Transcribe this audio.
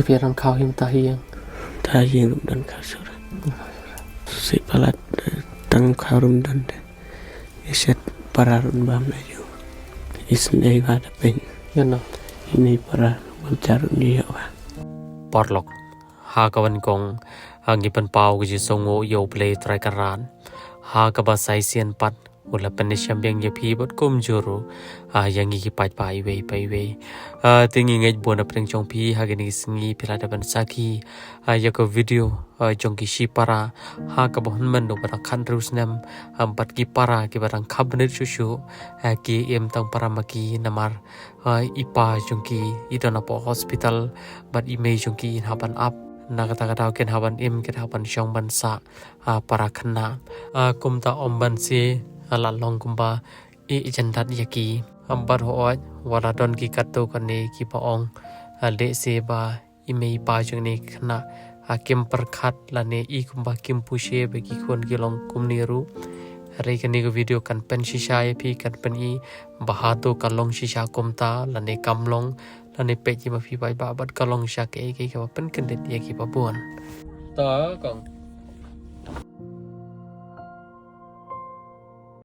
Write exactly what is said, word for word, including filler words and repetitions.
Phi ran khaw him ta hiang. Ta hiang rum don khaw sura. Shisha palat, eh, tang khaw rum don de. Iset para rum bam na ju. Isnei wa da pen. Ya no. Ini para bam charun ju ya wa. Paralok. Ha ka wan kong, ha ngi pynpaw ka jingsngew ïa U Blei Trai Kynrad. Ha kaba sa shisien pat u la pynshisha biang ïa phi bad kumjuh ruh, ah, ïa ngi ki paidbah iwei pa iwei. Ah, te ngi ngeit bun na pdeng jong phi ha kine ki sngi phi la dep ban sakhi, ah, ïa ka video, ah, jong ki shipara ha kaba hynmen u ba dang khathynriew snem, ah, bad ki para kiba dang kham bniat shuh shuh, ah, ki im tang para ma ki namar, ah, i pa jong ki i don hapoh hospital bad i mei jong ki in hap ban ap. Na kata ka daw kin hap ban im, kin hap ban shong ban sah, ah, para khynnah. Ah, kumta ym ban shu, ah, la long kumba i jan dat ïa ki. Am bad hooid, wat la don ki katto katne kiba ong, ah, lehse ba i mei i pa jong kine ki khynnah, ah, kim pyrkhat lane i kumba kim pyrshah ba ki khun ki long kumne ruh. Hynrei kane ka video kan pynshisha ïa phi, kan pyni ba hato ka long shisha kumta lane kam long, lane peit ïa ma phi paidbah bad ka long shisha kaei kaei kaba pynkyndit ïa kiba bun. Ta kong.